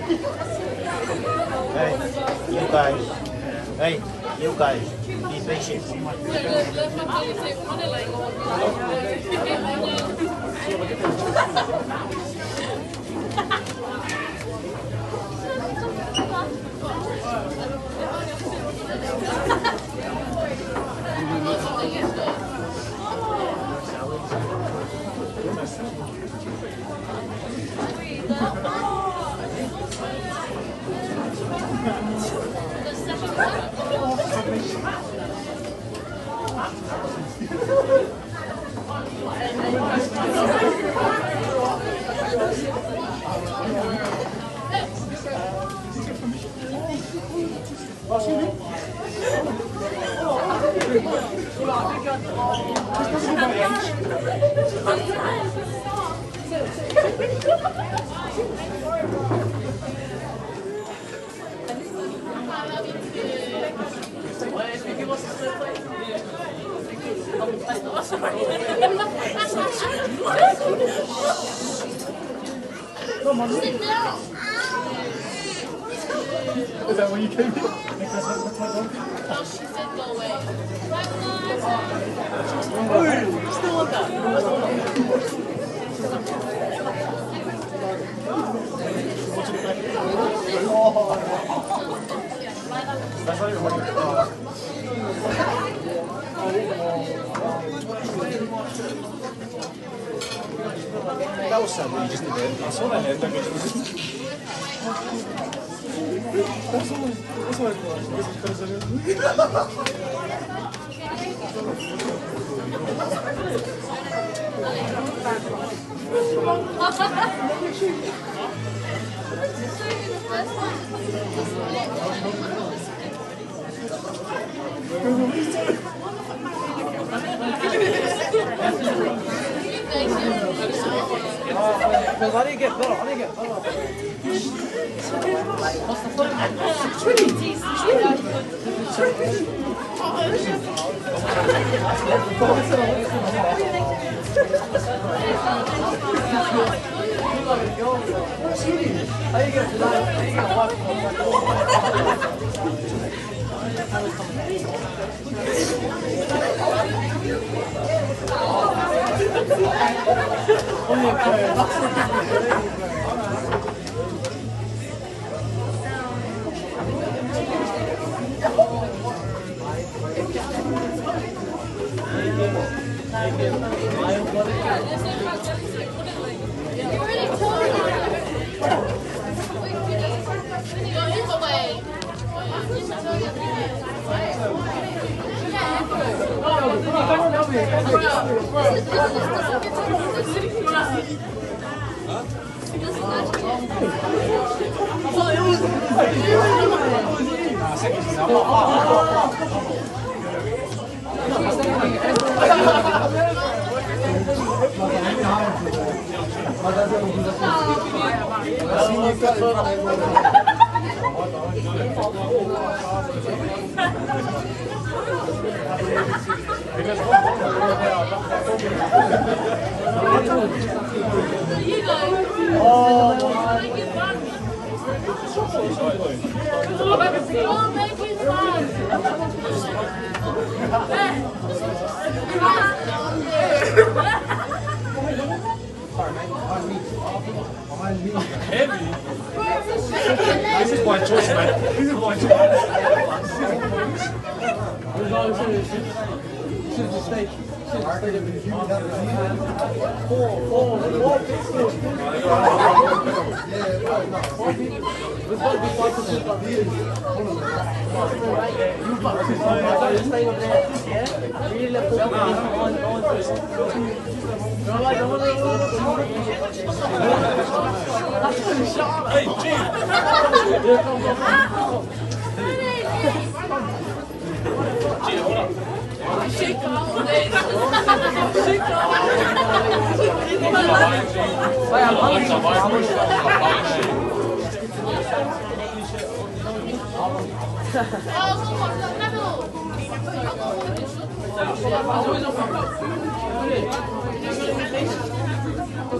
Hey, you guys. Hey, you guys. Be patient. Sit down. Is that when you came in? Oh, she said go away. Oh, still want that. That's not even what you That was sad what you just did there. I saw that head. That's all. That's all I Because I didn't get better. I didn't get better. What's the point? You already told me. Wait, go his away. You guys. Make it fun. Go make it fun. Heavy. This is my choice, man. This is my choice. Hey, Jim! Gee, hold up. You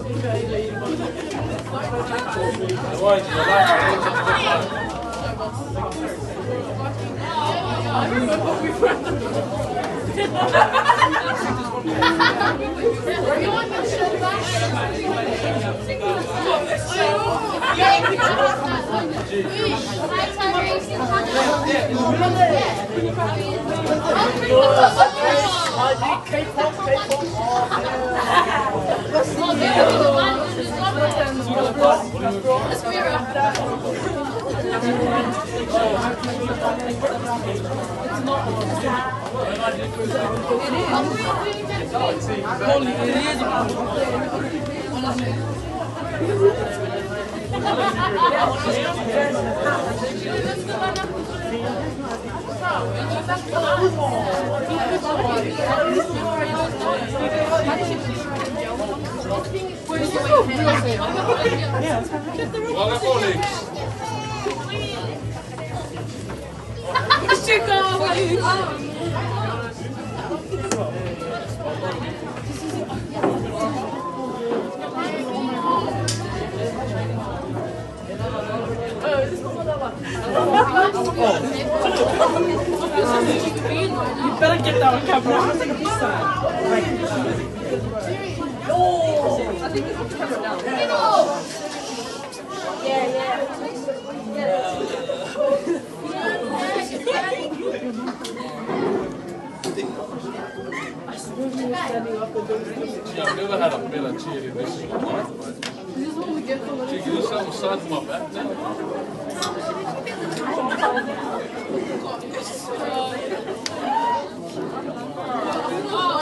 better get that on camera. Oh, I think it's on camera now. Yeah, yeah. Yeah, I've never had a better chair than this in my life, mate. Is this what we get for Gee, can you sell massage my back now?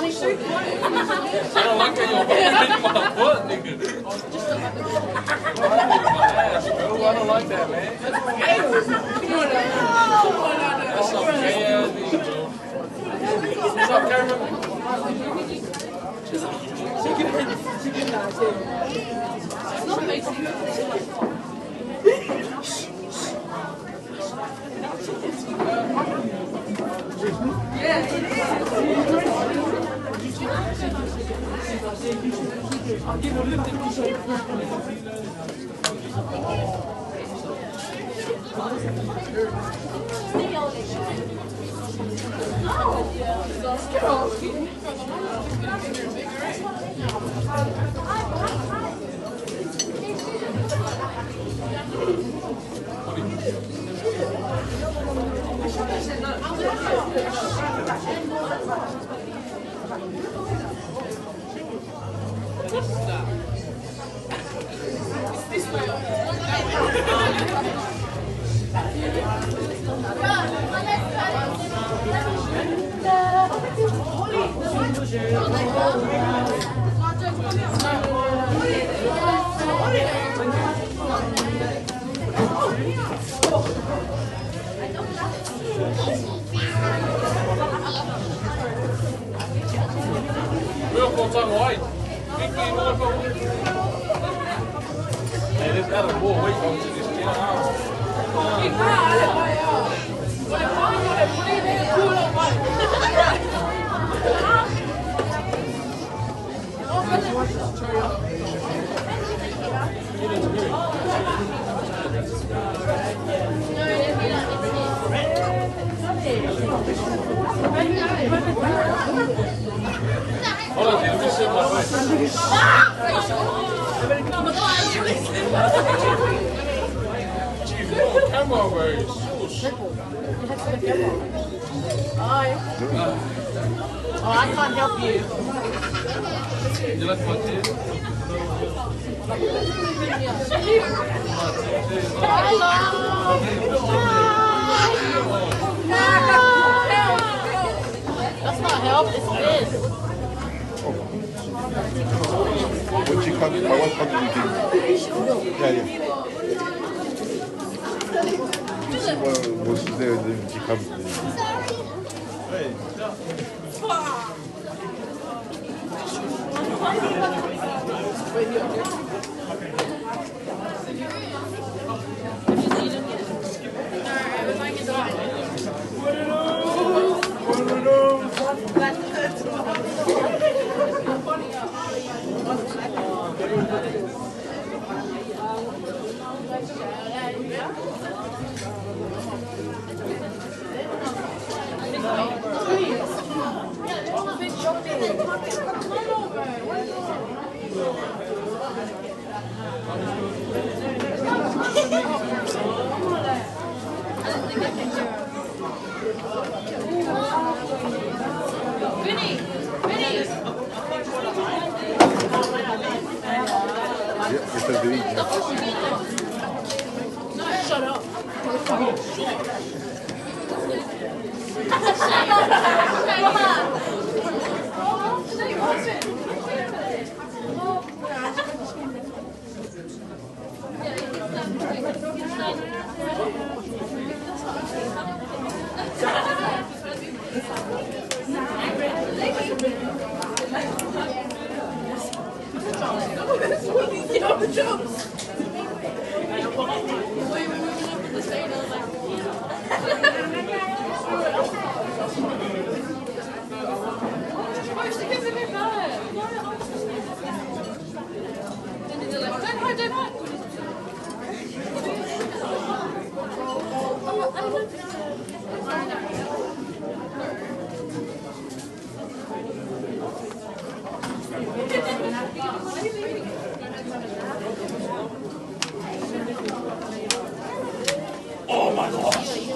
I don't like how you're holding my foot, nigga. My ass, bro. I don't like that, man. That's some gay ass thing, bro. What's up, camera? Hey, there's added more weight onto this chair. Hold on, let me sit my face. Chief, camera away. Oh, I can't help you. You like my tea? That's not help, it's this. Which country, what country you think? Yeah, yeah. What's there in the country? Hey. Shut up. Oh my gosh!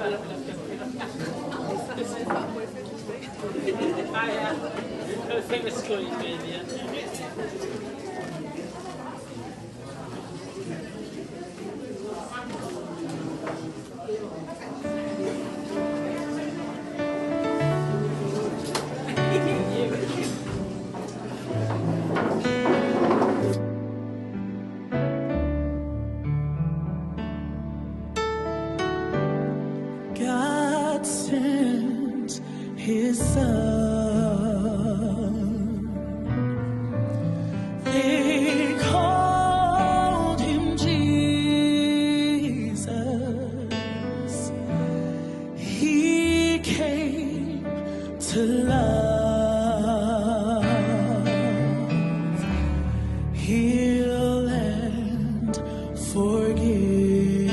I think the school is good, yeah. God sent his son. They called him Jesus. He came to love, heal, and forgive.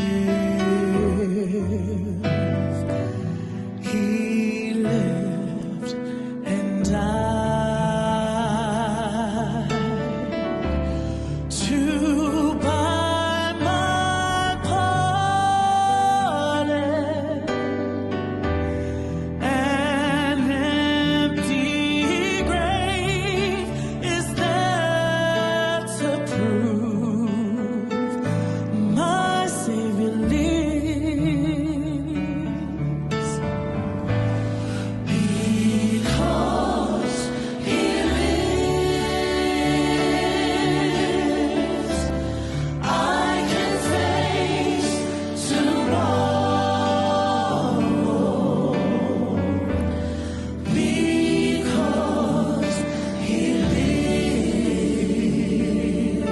He lived and died to buy my pardon. An empty grave is there to prove my Savior lives. Because he lives, I can face tomorrow. Because he lives,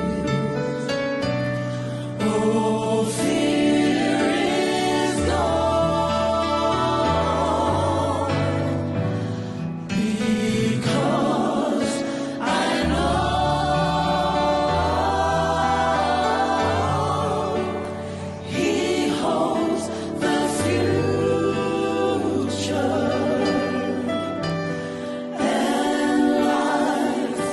oh, fear is gone. Because I know he holds the future. And life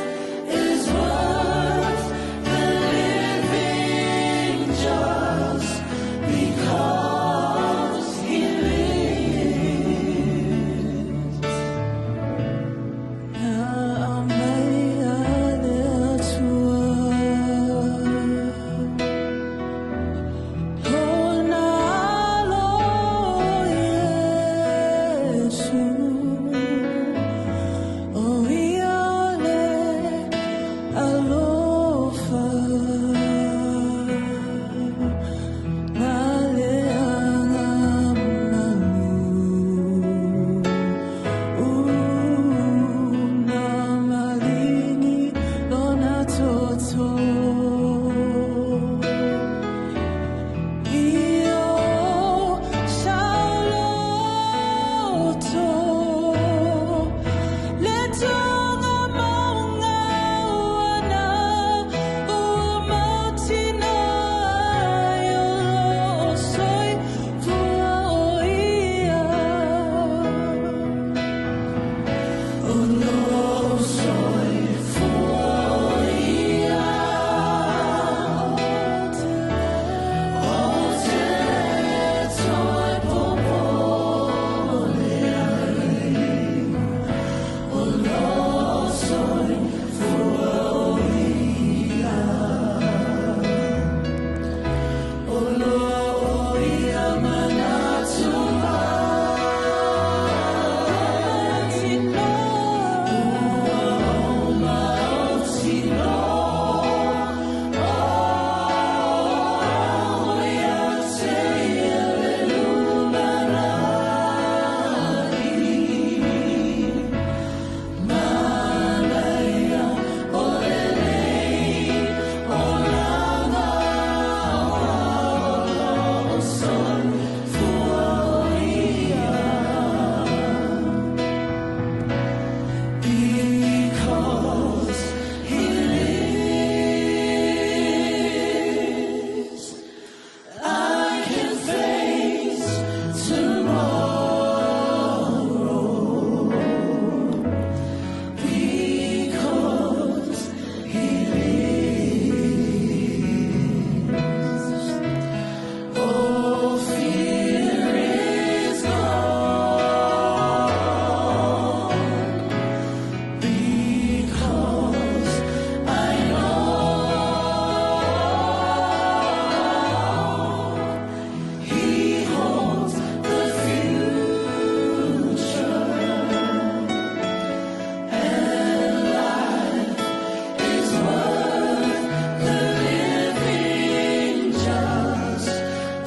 is worth the living just because he lives.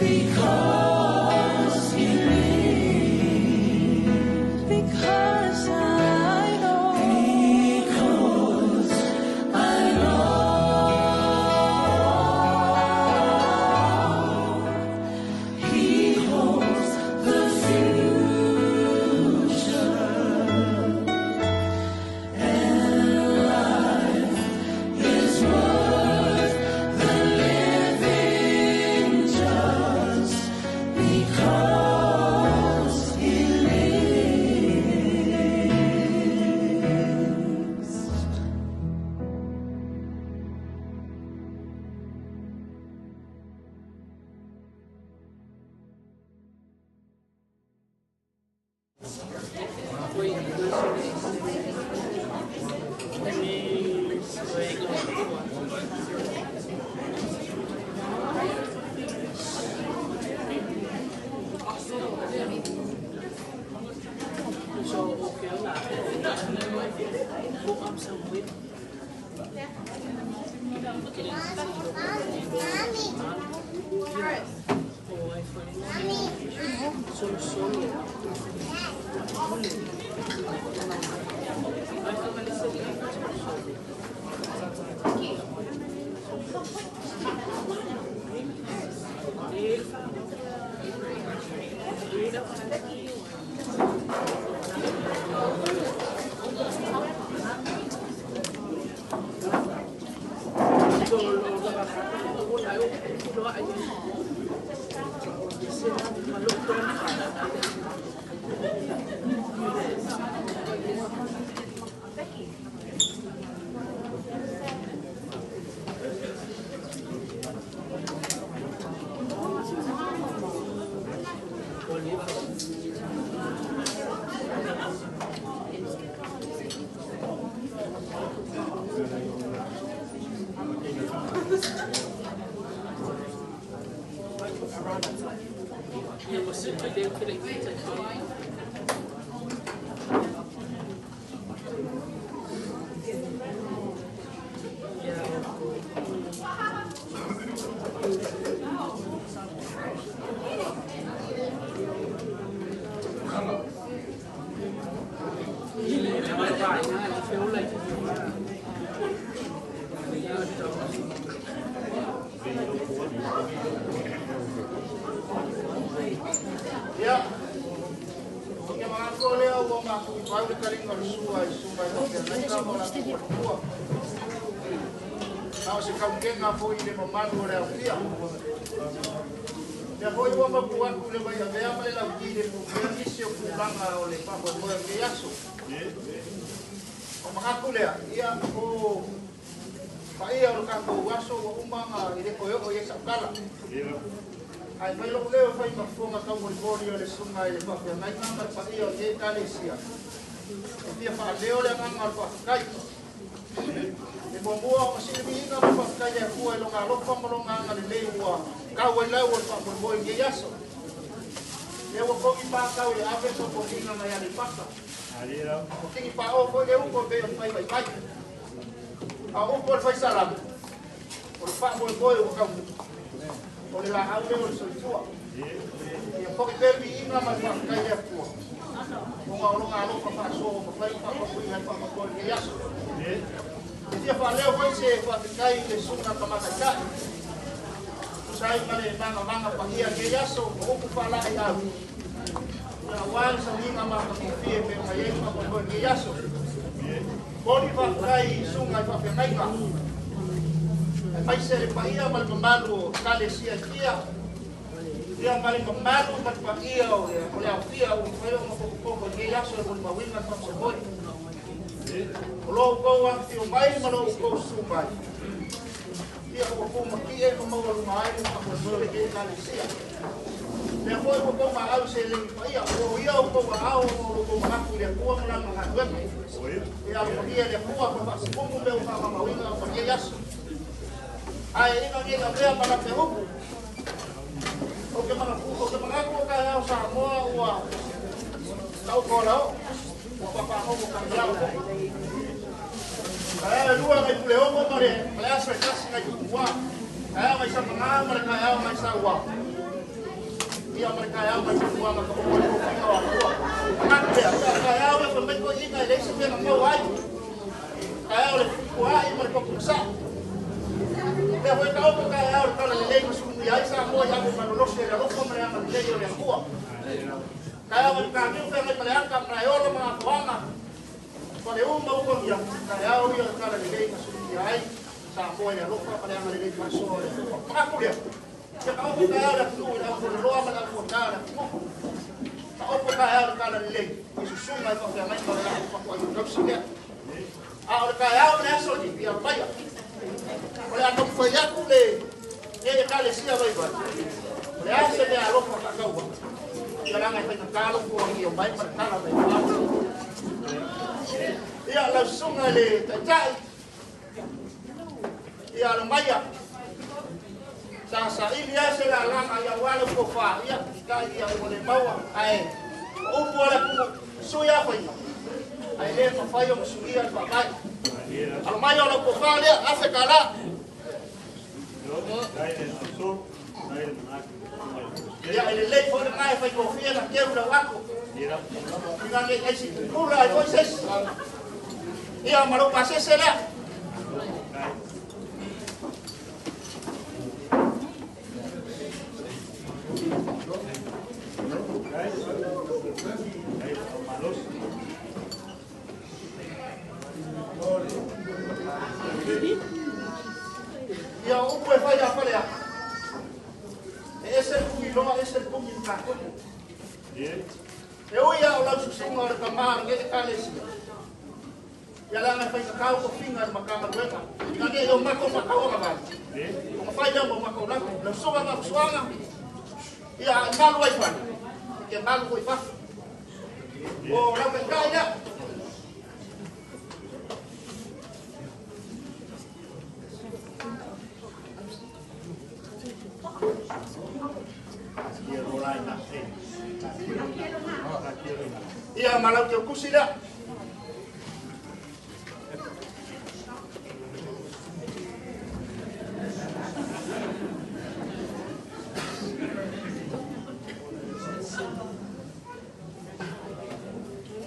Because he lives. Because I know. Because I know he holds the future, and life is worth the living just because he lives. Ia, o ke manatu o lea ua matou i le taliga o le sua i susuga i faafeagaiga ma o latou faletua. Na o se kautega foi i le mamalu o le aofia. Lea foi ua mapu atu le vaiavea ma le lauti le pupea nisi o tulaga o le faamoemoe o lenei aso. O manatu lea, ia o paia o le tatou aso ua uma ona e le toe oo i ai sautala. Ae fai lou leo e fai ma fofoga taumolimoli o le susuga i le faafeagaiga ma le paia o lenei Ekalesia. E fia faaleo le agaga o le faafetai. E muamua ona silimiina ma faafetai le Atua i lona alofa ma lona agalelei ua tau ai lau o le faamoemoe i lenei aso. Lea ua togi patau e ave sopogiga nai Aleipata. Ua tigi paoa foi le upu e pei o le fai vaivai. A o upu o le fai salamo, o le faamoemoe ua taunuu. O le laau lea o le soifua. Ia foi pea le viiga ma le faafetai i le Atua, ona o lona alofa faasoa ua mafai ona faataunuuina ai le faamoemoe i lenei aso. E fia faaleo foi se faafetai i le susuga Tama Taitai, tusa ai ma le magamaga paia i lenei aso o upu faalaeiau, ia aua le sauniga matagofie e pei ona i ai le faamoemoe i lenei aso. Momoli faafetai i susuga i faafeagaiga, aemaise le paia ma le mamalu o Ekalesia e fia, ia ma le mamalu ma le paia o le aofia ua mafai ona potopoto i lenei aso e molimauina le faamoemoe. O lo outou afifio mai ma lo outou susu mai, ia ua tumatie ma maualuga ai le faamoemoe o lenei Ekalesia. Lea foi ua outou maau i seleni paia, o ia outou aao ona o lo outou manatu i le Atua ma lana galuega. E alofagia e le Atua ma faasimumu mea ua faamamauina o lenei aso. Ae ina nei avea ma lape upu, ou te manatu o taeao Samoa ua taoto ala oo, ua papagogo taeao foi. Taeao e lua nai Puleogo ma le aso e tasi nai Tumua. Taeao nai Samaga ma le taeao nai Sauao. Ia ma le taeao mai faatuaga ka oo ai tofiga o Atua. Manatu lea, ia o le taeao e fai mai toeaiina e leai se mea na maua ai. Taeao o le fetuituaai ma le totumasaa. Lea foi taoto taeao o le talalelei ma suluia ai Samoa i ave malolosi e le alofa ma le agalelei o le Atua. Taeao o le Mataniu Feagai ma le Ata, Malaeola ma Afoaga, Faleu ma Uluagia, taeao ia o le talalelei na suluia ai Samoa i le alofa ma le agalelei faasoa o le Atua. Manatu lea, ia taoto taeao le atunuu i le aufueloloa ma le aufuata o le atunuu. Taoto taeao le talalelei i susuga i faafeagaiga o le latou fatuaiga tausi lea. A o le taeao ma le aso i ia maia. O le a taumafai atu le nei Ekalesia vaivai. O le a se mea alofa faataua. Ia leaga e faigata lou toagi mai ma le tala mai fao. Ia lau susuga i le taitai. Ia alo maia. Sa saili lava se lalaga ia aua lau tofa. Ia tai ia ua le maua. Ae o upu a le atunuu, sui lava faiga. Ae le mafai ona suia le faavae. Alo mai o lau tofa lea, $1,000. Ia e lelei foi lena e faigofie na teu lau ato. Ina nei ai si pula ai foi se isi. Ia ma lou pasese lea. Ia o upu e fai ia Faleata. E ese le pugiloa, ese le pugi matatoto. E ui lava o lau susuga o le tama o lenei Ekalesia. Ia leaga e faigata o tofiga i le Matagaluega. Ina ne i o matou matauaga vale. Ona fai lea mo matou lava. Lau susuga Vaafusuaga, ia a e malu ai fale, e te malu foi i fafo. O lau taitai lea. Ia ma lau teukusi lea.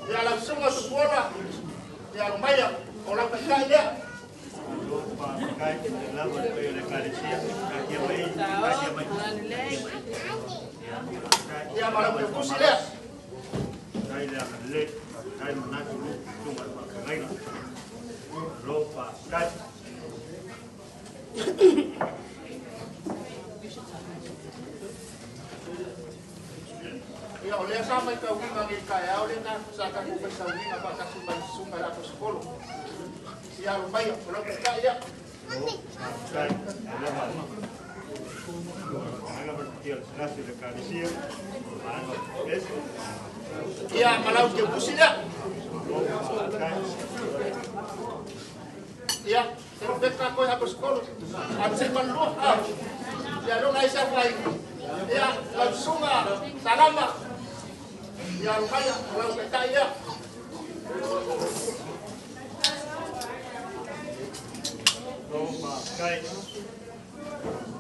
Ia lau susuga Tupuola, ia alo maia o lau taitai lea. Ia ma lau teukusi lea. Ia o lea sa matauina nei taeao lea sa tatou faisauina faatasi ma le susuga i le Aposetolo. Ia alo maia o lau taitai lea. Ia ma lau teukusi lea. Ia, se ropeka koe Aposetolo. A se malua. Ia lona ai sa fai. Ia lau susuga Salama. Ia alo maia o lau taitai lea.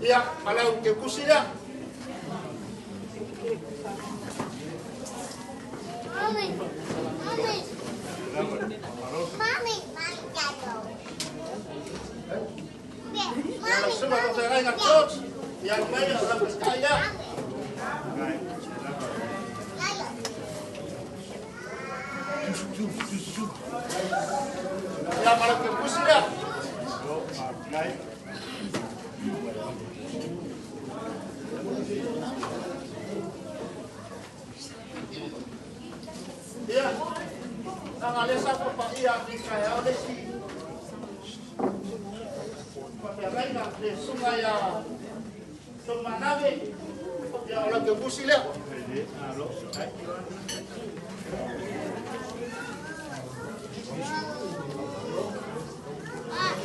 Ia ma lau teukusi lea. Ia lau susuga faafeagaiga George. Ia alo maia o lau taitai lea. Ia ma lau teukusi lea. Ia, leaga lea sa papaia i taeao le isi faafeagaiga le susuga ia Tolumanave. Ia o lau teukusi lea.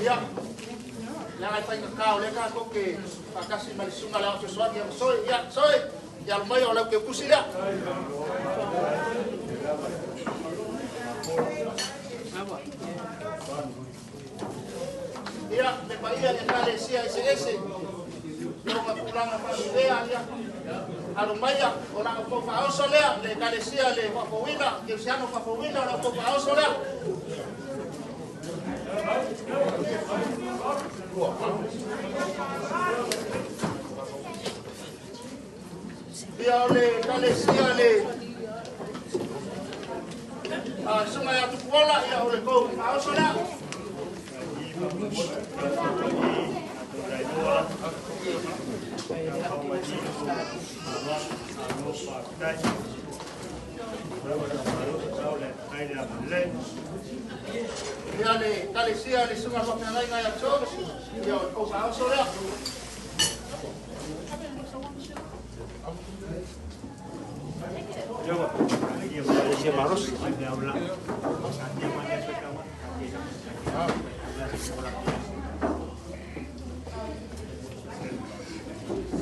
Ia, leaga e faigata o lea tatou te faatasi ma le susuga le Ao Fesoasoani ia Soe. Ia, Soe, ia alo mai o lau teukusi lea. Ia, le paia i Ekalesia eseese. Ioga tulaga faalelea ia alo maia o la outou faaoso lea le ekalesia le faafouina kerisiano faafouina o la outou faaoso lea. Ia o le ekalesia le susuga ia Tupuola ia o le tou faaoso lea. Ia le ekalesia le susuga faafeagaiga ia George ia o le tou faaoso lea.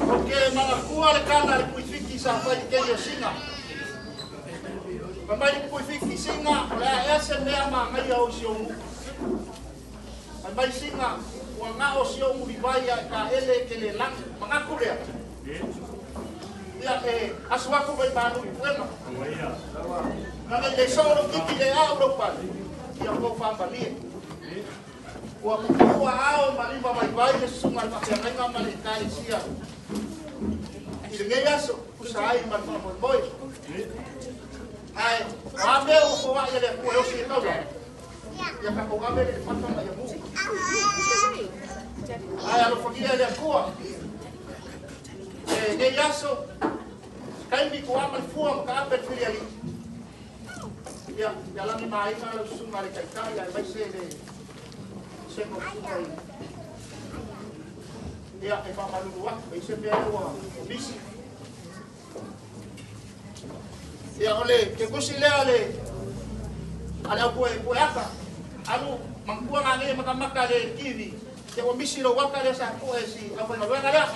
O ke mangakua le kana le puifiki sa fai le kei o singa. Mai le puifiki singa, o le a ese mea ma ngai o si o mu. Mai singa, ua ngā o si o mu vai a ka ele ke le lang, mangaku lea. Ia e asuaku vai manu i puena. Na le solo kiki le au lo pale. Ia ko whambalie. Ua kukua ao malima vai vai le susuga le faafeagaiga ma le ekalesia i lenei aso pusa ai ma le faamoemoe ae a mea ua foaʻi a le Atua e osi e taula ia tatou ave le fata ma ia mu ae alofagia e le Atua e nei aso kaimi kua ma le fua ma ka ape le filialii ia ia lagi maaiga lau susuga le taitai ae maise le se mo susuga i ia e faamalulu atu e se mea ua misi. Ia o le ke kusi lea le ale au pue aka alu mangkua ngā makamaka le kiwi te ua misi lo waka lea sa pue si au whaingaluega lea.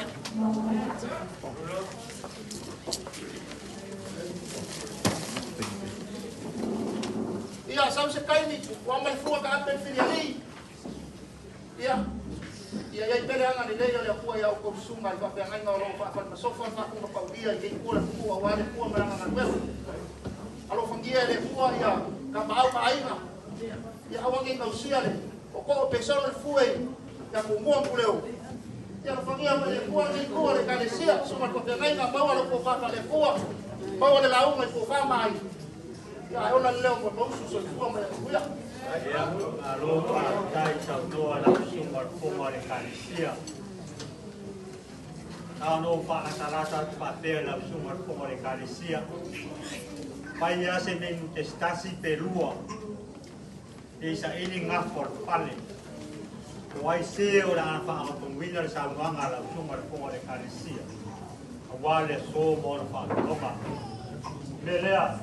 Ia sau se kaimi ua mai fua ka ape filialii. Ia ia ia pele anga le lei o le apua ia o kousunga i faafeagaiga o loo faafalemasofa le faakuga paulia i kei pua le pua ua le pua ma langa galuega. Alofagia e le Atua ia kapaau ma aiga ia auage tausia le o koo pesolo le fue ia kumua puleo. Ia alofagia ma le Atua le Atua le ekalesia susuga le faafeagaiga maua le tofa le Atua maua le lauga i tofa ma ai. Ia ae ona le leo mo mausu soifua ma ia manuia. Alo faafetai saunoa lau susuga le fofoga o le ekalesia. Tano faalatalata atu faapea lau susuga le fofoga o le ekalesia. Mai ia se menu te stasi pelua. E isa ili ngafo le fale. O ai se o le ana whaangatonguina le saunoaga lau susuga le fofoga o le ekalesia. Aua le aso ma ona faatinoga. Le lea,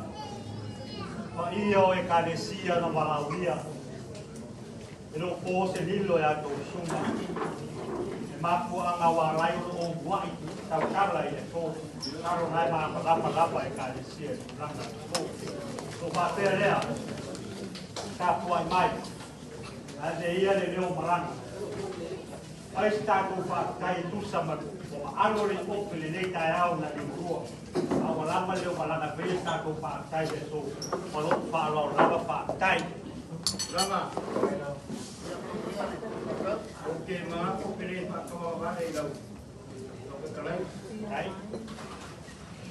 paia o ekalesia na malauia. E lo po se lilo e atou susuga. E mafuaga ua alai o loo ua'i tautala i le aso. Alo nai ma lapa lapa ekalesia i tulaga aso. So faapea lea, tapuai mai. Ae ia le leo malaga. Ai se tatou faafetai e tusa ma o maalo le ope lenei taeao na liulua. A ua lava leo malaga faia se tatou faafetai le aso. Ma loo faaaloalo lava faafetai. Lama. O ke manatu ke le whaakawawale i lau pekalai. Ai.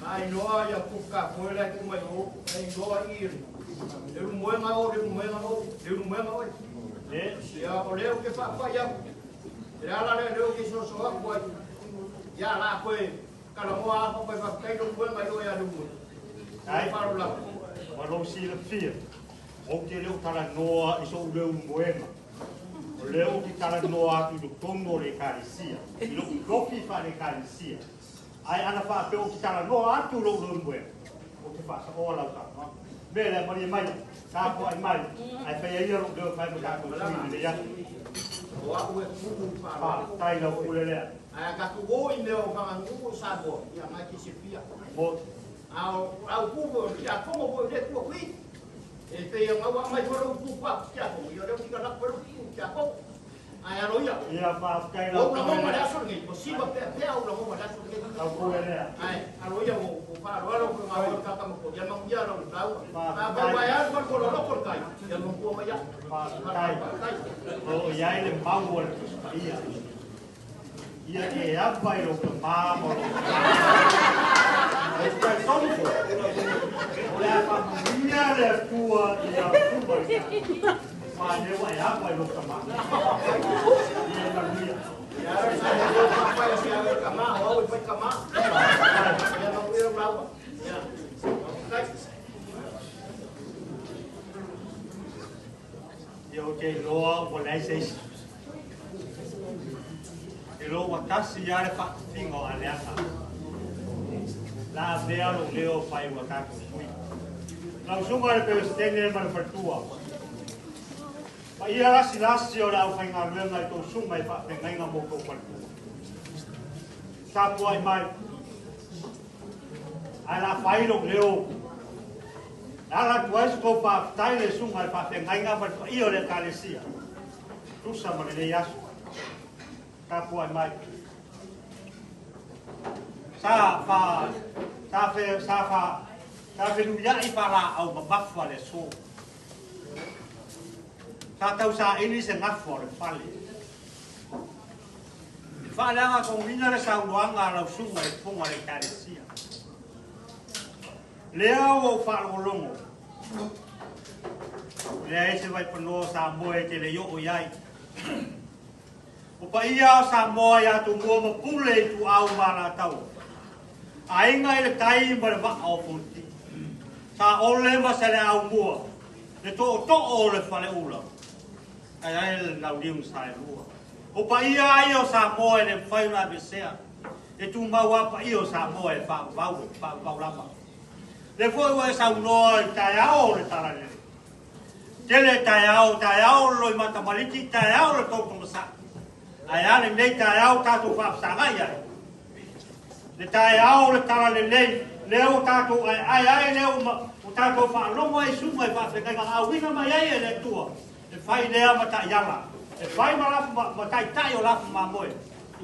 Ai noa ia puka koe lai ku mai o, ai noa i le. Le rumoenga o, le rumoenga o, le rumoenga o. Le. Ia o leo ke whaawhai au. E le ala lea leo ke soso aku ai. Ia la koe, kala moa a koe whakakai rumoenga i o ia rumoe. Ai. Wharo lau. Ma lou silafia. O te leo tala noa i sou leo moenga. O leo ki tala noa atu i totonu o le ekalesia. I lou lofi wha le ekalesia. Ai ana whaapea o ki tala noa atu lou leo moenga. O te whaasaoa lau tala. Me le maria mai, tāpua ai mai. Ai whaia ia lou leo whai mo tātou sui le ia. O au e kuku whaaro. Tai lau pule lea. Ai ka ku o i mea o whanganguku sa moa. Ia mai ki se pia. Mo. Au, au kuku, ia kongo po le tua kui. E te ia ngaua mai wharo kuku a kia kongo. Ia leo ki ka lak wharo kuku kia kongo. Ai alo ia. Ia faafetai Ua ou lagona i le aso lenei, ua siva peapea ou lagona i le aso lenei. Lau pule lea. Ai, alo ia ua ou faaaloalo i le gaoa tata ma ia manuia lau lauga. Afai ua e alu alu loloko le tai, ia manatua mai au. Faafetai. Faafetai. O lo o i ai le mau o le Tusi Paia. Ia e ava i lou tamā ma lou Ou te talitonu foi, o le a faamanuia le Atua i lau susuga i le ma lea ua e ava i lou tamā. Ia manuia. Ia alo sa e faapai o se ave o le tama, o au e fai tama. Ia manuia lau lauga. Ia. Faafetai. Ia ou te iloa ua leai se isi. E loa ua tasi lava le faatufiga o Aleata. La avea lou leo fai ua tatou sui. Lau susuga i le Peresetene ma le faletua. Paia lasilasi o le aufaigaluega i tou susuga i faafeagaiga ma outou faletua. Tapuai mai. Ae la fai lou leo. E ala atu ai se tou faafetai i le susuga i le faafeagaiga ma le paia o le Ekalesia. Tusa ma lenei aso. Tapuai mai. Sa fa sa fe sa fa sa fenumiai faalaau mamafa le aso. Sa tau saili se gafa o le fale. I faaleaga tonuina le saunoaga a lau susuga i le fofoga o le Ekalesia. Lea ua ou faalogologo, e leai se vaipanoa o Samoa e te le i oo i ai. O paia o Samoa ia Tumua ma Pule Ituau ma Alataua, Aiga i le Tai ma le Vaa o Fonoti, Saole ma Saleaaumua, le Tootoo o le Faleula, ae ai le Launiu na Saelua. O paia lava ia o Samoa e le mafai ona aveesea, e tumau lava paia o Samoa e faavavau e faavavau lava. Lea foi ua e saunoa i taeao o le Talalelei. Tele taeao, taeao o le loimata maliki, taeao o le toutomasai. Ae a lenei taeao tatou faafesagai ai? Le taeao o le Talalelei, lea ua tatou aeae ai, lea ua tatou faalogo ai i susuga i faafeagaiga auina mai ai e le Atua, e fai lea ma taiala, e fai ma lafo ma taitai o lafo mamoe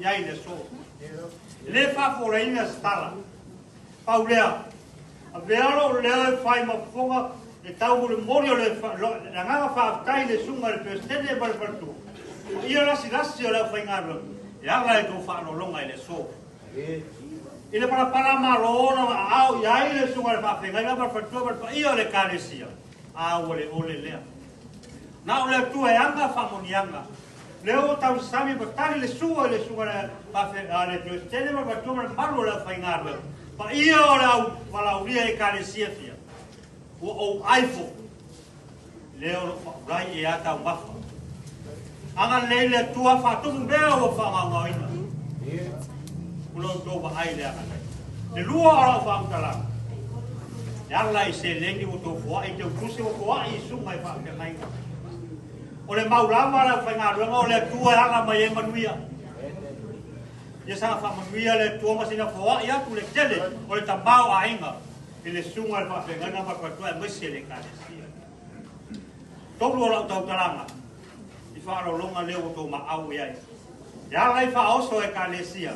i ai le aso. E le faafofoleina se tala. Pau lea, avea lou leo e fai ma fofoga e taumolimoli o le agaga faafetai i le Susuga i le Peresetene ma le Faletua, paia lasilasi o le aufaigaluega e ala i tou faaaloaloga i le aso. I le palapala malo na aao i ai le Susuga i le Faafeagaiga ma le Faletua ma le paia o le Ekalesia, a ua le ole lea. Na o le Atua e aga faamoniaga. Lea ua tausami ma tali le sua i le susuga i le Peresetene ma le Faletua ma le mamalu o le aufaigaluega, paia o le au valaaulia i Ekalesia fia, ua ou ai foi, lea o lo o faaulai ea taumafa. Agalelei le Atua faatumu mea ua faagaogaoina. O lo outou vaai le agalelei. Le lua o lau faamatalaga, e ala i seleni ua outou foai, teutusi ua foai i susuga i faafeagaiga. O le mau lava le aufaigaluega o le Atua e ala mai ai manuia. Ia saga faamanuia le Atua ma sina foai atu le tele o le tamaoaiga i le susuga i le faafeagaiga ma le faletua aemaise le Ekalesia. Tolu o lau tautalaga i faaaloaloga lea ua outou maau i ai. E ala i faaoso Ekalesia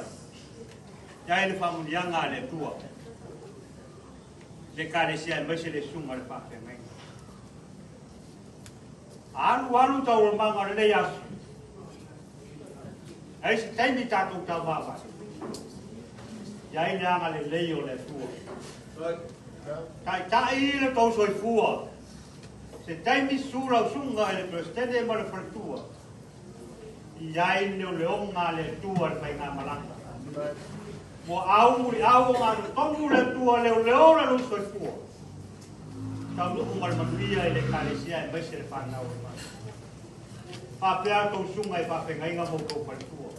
i ai le faamanuiaga a le Atua. Le Ekalesia aemaise le susuga i le faafeagaiga. Alualu taualumaga o lenei aso. Ai se taimi tatou taumavae. I ai le agalelei o le Atua. Taitai le tou soifua. Se taimi su lau susuga i le Peresetene ma le faletua. I ai le leoleoga a le Atua i le faigamalaga. Ua au muliau o magatonu le Atua leoleo le lou soifua. Taunuu ma le manuia i le Ekalesia aemaise le fanau o le Malo. Faapea tou susuga i faafeagaiga ma outou faletua.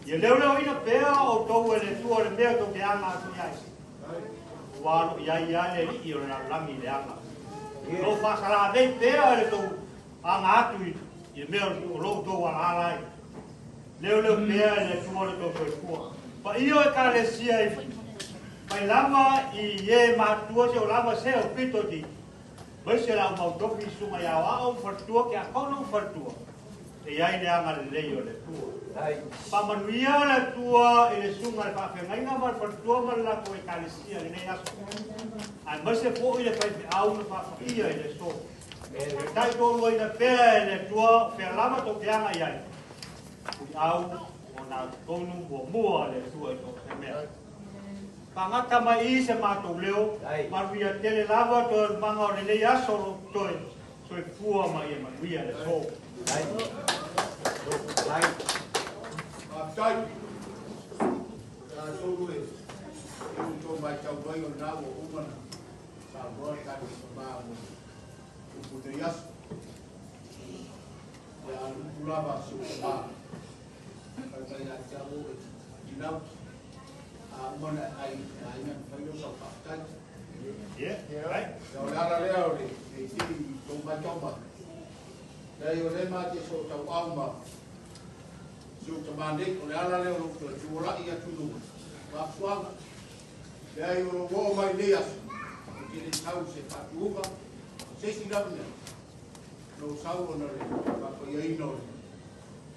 Ia leoleoina pea outou e le Atua le mea tou te aga atu i ai. Ua alo i ai lava le Alii o le lalolagi i le aga. O lo o faasalavei pea e le tou aga atu i le mea o lo outou alaala ai. Leoleo pea e le Atua lo outou soifua. Paia o Ekalesia i mai lava i e matutua seia lava se o pito i aemaise le au mau tofi i susuga i aoao ma faletua, tiakono ma faletua. E iai le agalelei o le Atua. Faamanuia le Atua i le susuga i le faafeagaiga ma le faletua ma le latou ekalesia i lenei aso. Aemaise foi le faifeau ma faapaia i le aso. E taitoaluaina pea e le Atua o fea lava tou te aga i ai. Tuiau o na totonu muamua le Atua i so o se mea. Faagata mai i se matou leo, manuia tele lava taualumaga o lenei aso o lo o totoe, soifua ma ia manuia le aso. Faafetai. Tatou e tou matau mai o lena ua uma ona saunoa le tatou tama mo upu nei aso. Ia a upu lava a si ou tama fai mai ia te au oe Tinau, a uma ona e ai e aiga ona fai lea o sau faafetai. Ia, o le ala lea o le i tou matau mai. Leai o lea ma te sootauau ma si ou tama nei, o le ala lea o lou toe tuolai atu i luga, faafuaga. Leai o lou oo mai nei aso, ou te le sau i se faatuuga, o se isi lava mea, lou sau ona o le faapaiaina o le,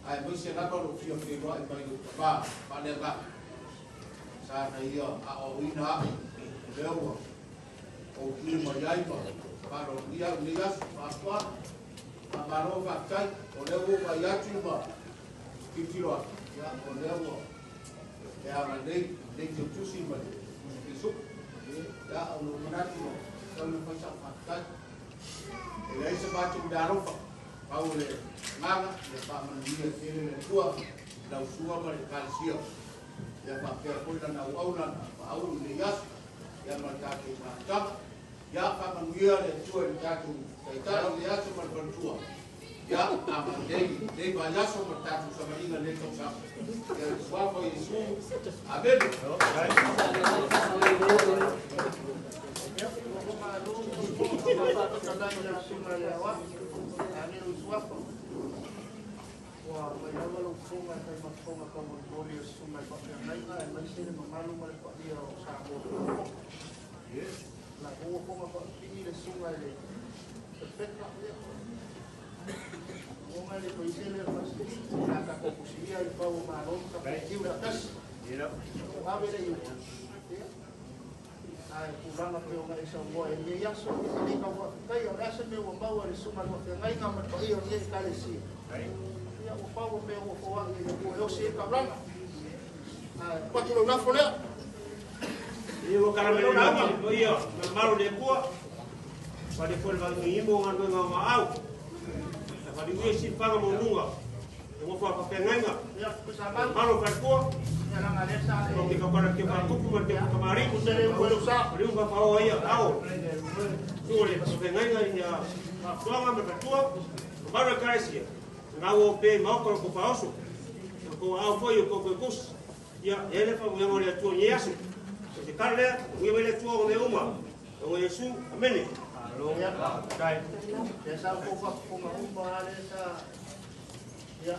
aemaise lava lou fia feiloai mai lou tama faaleagaga, sa na ia aoaoina au, o lea ua ou tu mai ai ma faaaloalogia au i nei aso, faafuaga. Faamalo faafetai, o lea ua ou vaai atu ma tilotilo atu, ia, o lea ua e agalelei lenei teutusi ma le pisupu. Ia, o lou manatu ua tatau ona fai sau faafetai. E leai se matou meaalofa, pau o le agaga, ia faamanuia tele le Atua i lau sua ma le Ekalesia. Ia faapea foi lana auauna na faaulu i lenei aso, ia ma le tatou mafutaga. Ia faamanuia le Atua i le tatou Taitai i le aso ma le faletua. Ia agalelei lenei vaiaso ma le tatou savaliga i lenei tausaga. Ia le suafa o Iesu. Amene. Ua mai lava lau fofoga e fai ma fofoga taumolimoli o susuga i faafeagaiga aemaise le mamalu ma le paia o Samoa faafofoga. La ua fofoga faapipii le susuga i le Pepeka, ia. Uoga le paise le faasili, na tatou kusilia i le pau o malo ma tatou le atasi. O ave le iuga. Ia. Ae tulaga pei ona e saunoa i lenei aso, e le tau faafetaia, o le a se mea ua maua e le susuga i le faafeagaiga ma le paia o lenei Ekalesia. Ia, ua pau o mea ua foai e le Atua e osi ai le taulaga. Ae tuu atu lau lafo lea. Ia ua kalamele lava le paia ma le mamalu o le Atua, fale foi le valugiimo o galuega o maau, na faliuia i silifaga maualuga e nofo a faafeagaiga, le mamalu o faletua, o ke kaupana ke faatupu ma le ke fakamari, o liu fafaoa ia ao, susuga le faafeagaiga i faafuaga ma le faletua, mamalu o Ekalesia, ngau o pe maoka o ko faoso, o ko au foi o ko koe ia, e le whamuianga o le Atua i aso. O te kara lea, uia mai le Atua o mea uma. O Iesu, amene. Ia, ia sa kou faafofoga uma lava lea sa ia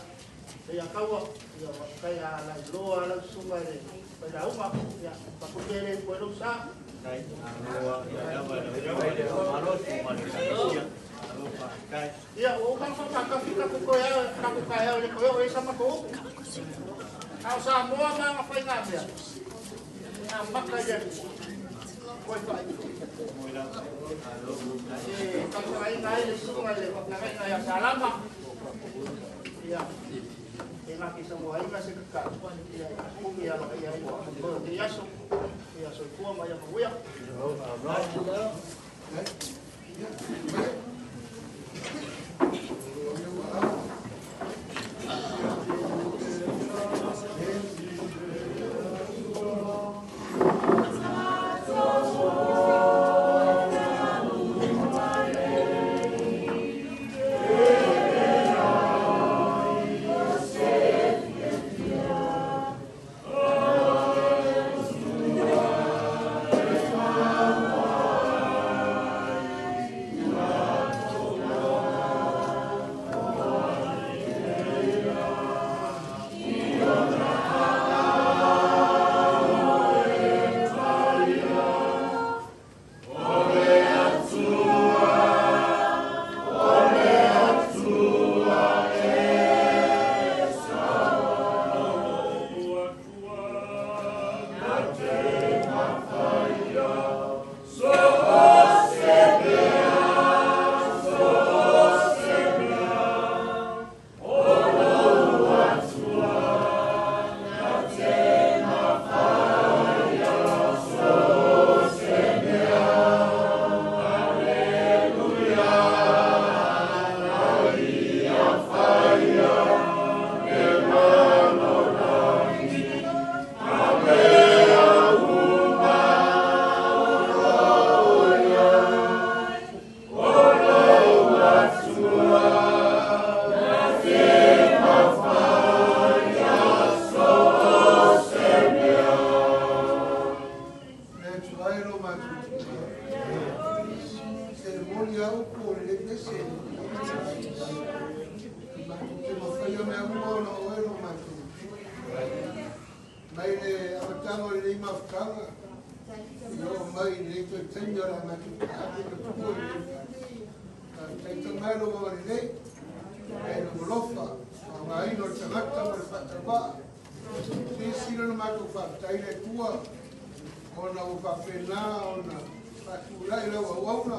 ia kaua ia kai a lailoa lau susuga i le failauga ia pakutele koe lou sa. Ia ua uma ona faapatafi tatou toe tatou taeao i le toe oo i ai sa matou upu. A o Samoa ma ana faigamea e amata i le Atua koe faaiu. E tausagaina ai le susuga i le faafeagaiga ia Salama. Ia e na te sauaina se tatalo ia umi aloaia ai le faamoemoe o lenei aso. Ia soifua ma ia manuia. Oe lo mātou. Se moli au po le pese. Mātou te mawhaia mea uma ona oe lo mātou. Mai le amatanga o le nei mafutanga. I o mai le toe taimi o la mātou ake ka tupu i le. Taita mai lo wawa lelei. E lo molofa. O ngā ino le tangata mo le whaatawaa. Sisila na mātou whaatai le tua. Ona o whawhena, ona whātūrai lau auauna.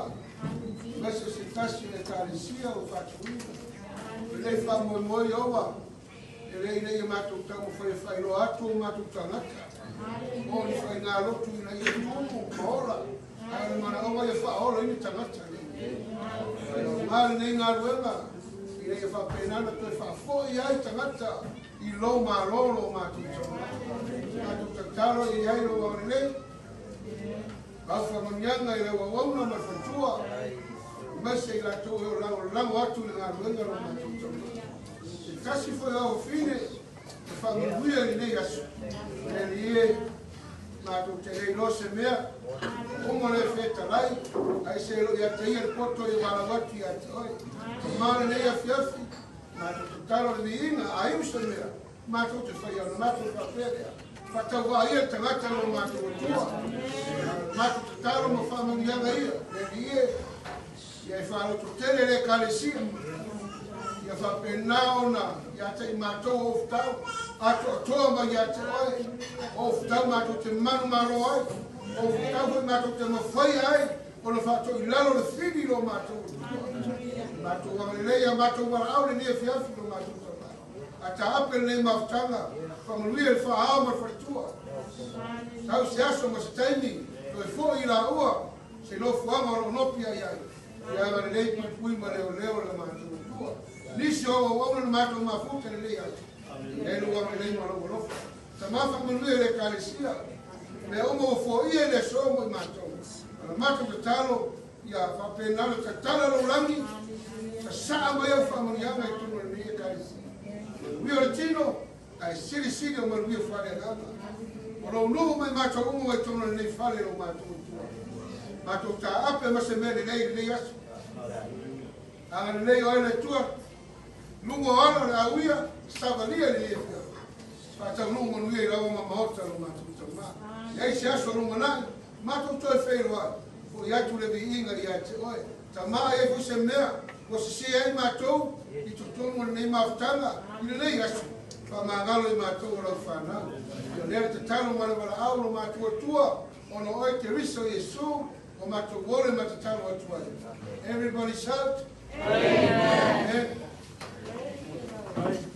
Mese se tasi le kālesia o whātuina. E lei whāmoemoe owa. E lei lei mātou tango whai whailoa atu o mātou tangata. O ni whai ngā lotu ina ia tumu, maola. Ai le mana owa ia whaola ini tangata. Ai o ngā nei ngā ruenga. I lei whāpenana toe whaafoi ai tangata. I lo mālolo mātou tangata. Mātou tatalo i ai lo wawanelei. Baufa manyanga i lewa wauna ma whantua. Mese i latou e o lango lango atu le ngā ruenga lo mātou tangata. Se tasi foi au fine, te whanganuia i nei aso. E li e mātou te rei se mea, umo le whetalai, ai se lo ia te ia le poto i walawatu ia te oi. Ka maana nei afiafi, mātou te talo le miinga, a iu se mea, mātou te whai au, mātou whapea. Whataua ia tangata lo mātou atua. Mātou te talo ma whamanianga ia. Le li e, ia e whaloto tele le kalesia. Ia whapena ona, ia te i mātou o futau. Ato atoa mai ia te oe. O futau mātou te manu maro ai. O futau foi mātou te mawhai ai. O na whātou i lalo le whiri lo mātou atua. Mātou wangalelei a mātou waraau le nia fiafi lo mātou tama. A ta ape nei mafutanga. Whanganuia le whaao ma wharitua. Tau se aso ma se taimi. Toi fo i la ua. Se lofuanga o nopi ai ai. Ia nga lelei pui ma leo leo le mātou atua. Nisi o au na mātou mafuta le lei atu. E lu wanga lelei ma lo lofa. Ta mafa manuia le kalesia. Me umo o fo ia le so mo i mātou. Ala mātou te talo. Ia whapenalo ta tala lo langi. Ta saa mai au whamanianga i tunu le nei e kalesia. Manuia o le tino. Ai siri siri o manuia whare nganga. O lo nuhu mai mātou umo ai tonu le nei whare lo mātou atua. Mātou tā ape ma se mea le nei le nei aso. Anga le nei o ele tua. Lungo ala le auia, savalia le nei fia. Whātau nungu manuia i lawa ma mahota lo mātou tama. Ia se aso lunga nai, mātou toi wheiroa. Fo i atu le viinga i a te oe. Tama e fu se mea, o se se ai mātou, i totonu le nei mafutanga, i le nei aso. Whamangalo i mātou o lau whanau. Ia lea te talo ma le wala au lo mātou atua, ono oe te riso Yesu, o mātou wole ma te talo atua. Everybody shout. Amen. Amen.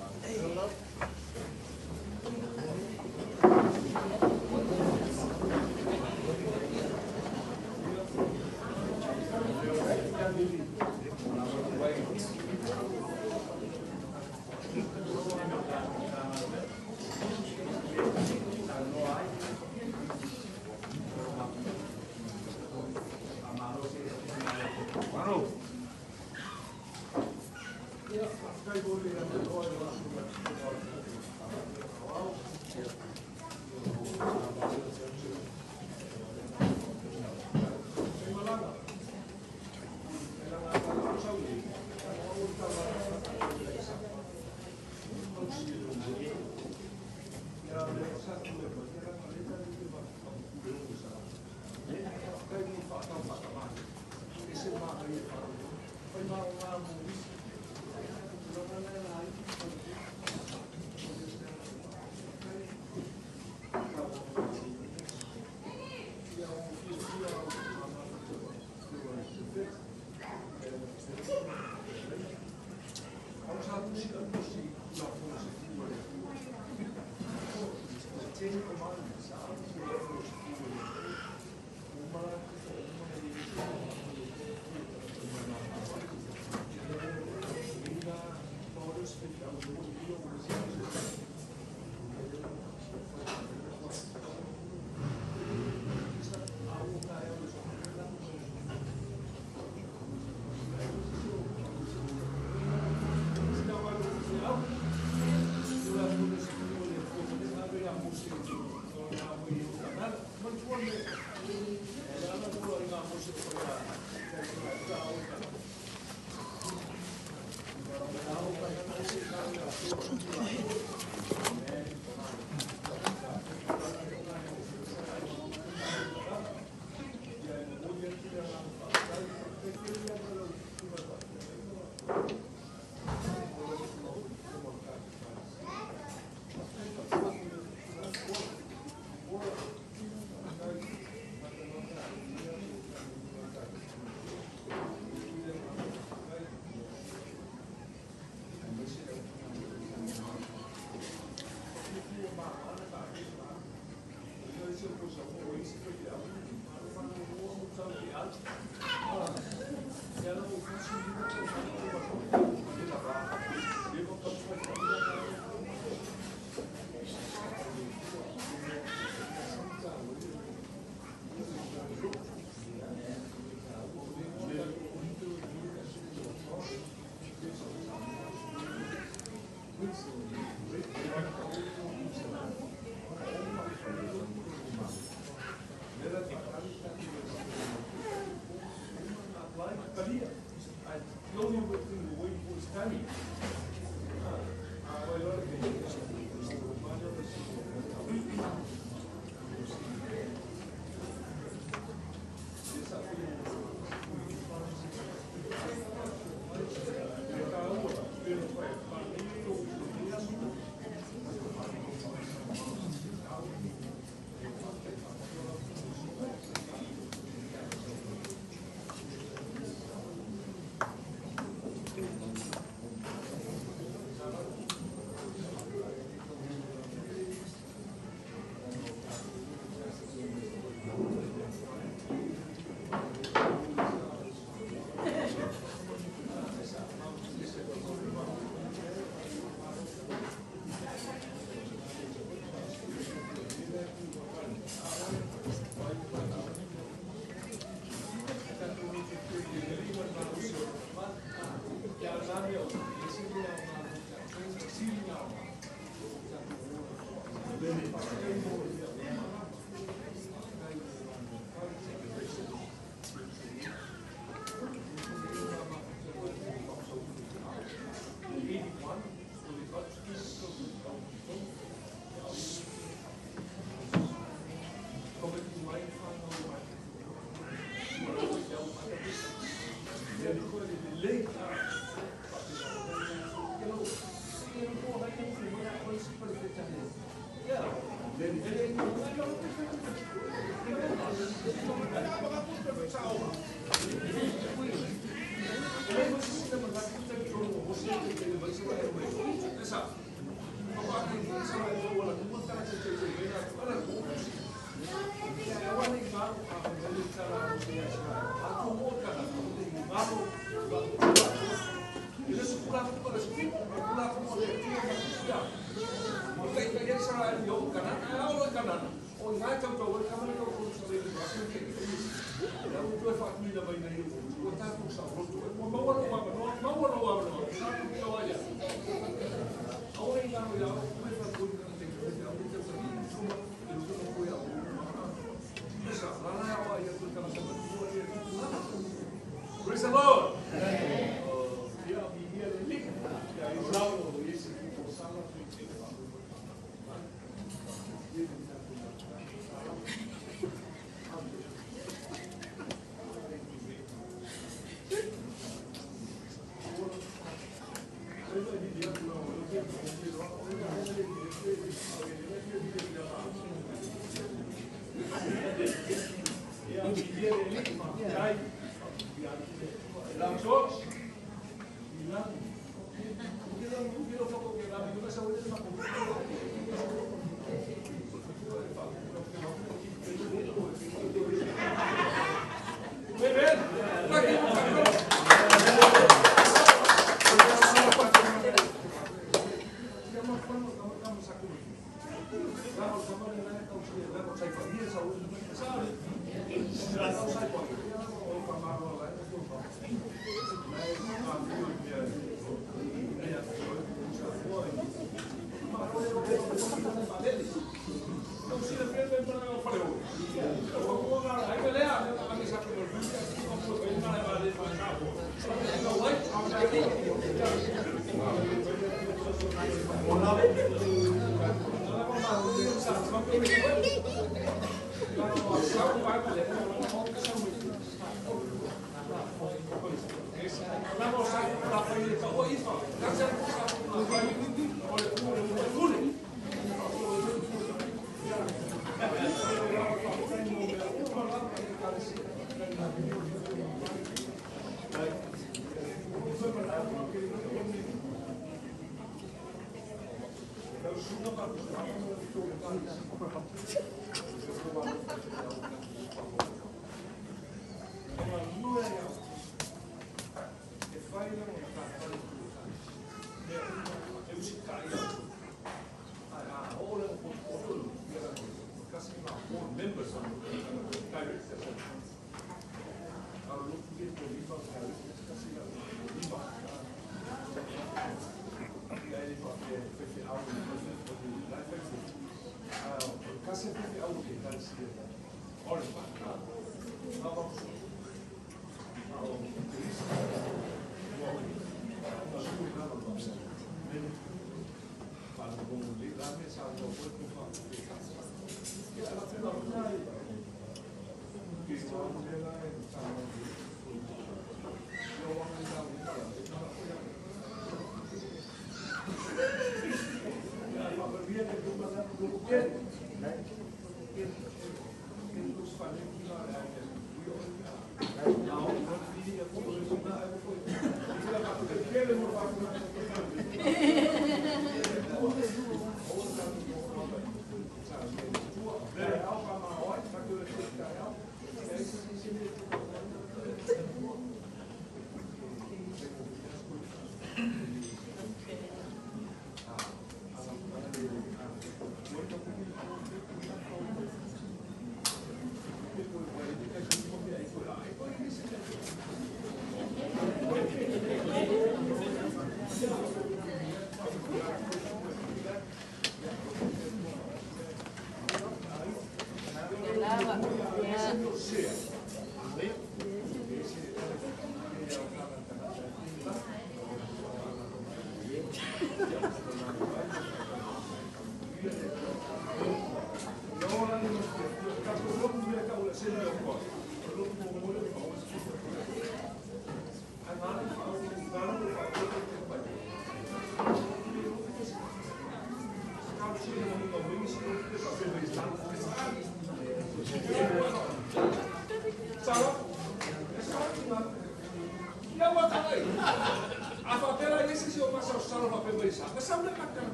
Praise the Lord.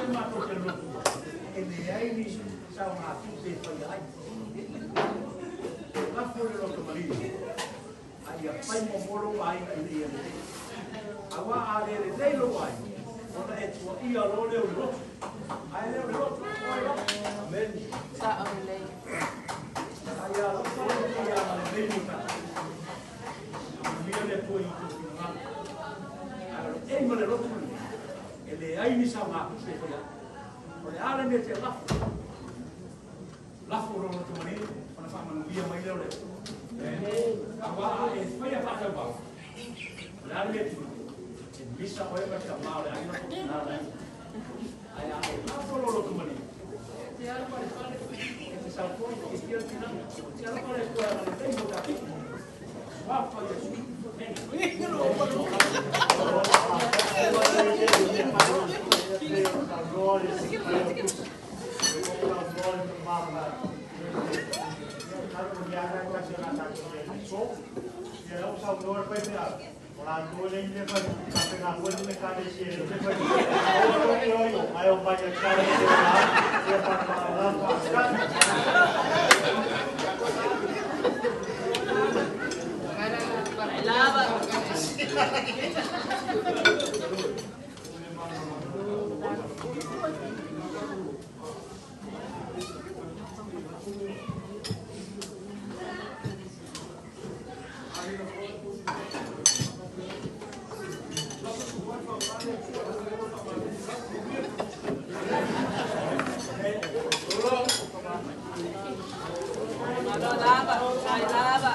le matou te lotu e leai ni saogatupe e faia ai. Lafo le loto maliu a ia fai muamua lou aiga ina ia lelei. Auā a lē lelei lou aiga, ona e tuaia loa lea o le lotu. Ae lē o le lotu o ai lava. Amene. Sa'olelei. A ia alofa le Atua ia agalelei mo tatou. Manuia le Atua i o outou finagalo. Ae o le ei ma le lotu lenei, e leai ni saogatupe e faia ai. O le a le mea e te lafo? Lafo lou loto malie ona faamanuia mai lea o le Atua. Auā a e faia faatauvao, o le a le mea e tupu? E misa oe ma le tamā o le aiga po o tina o le aiga. Ae a e lafo lou loto malie, e te alu falepale, e te sautoi, e te le tinaga, e te alofa le Atua e agalelei mo tatou. Suafa Iesu. Lava. Malo lava. Sai lava.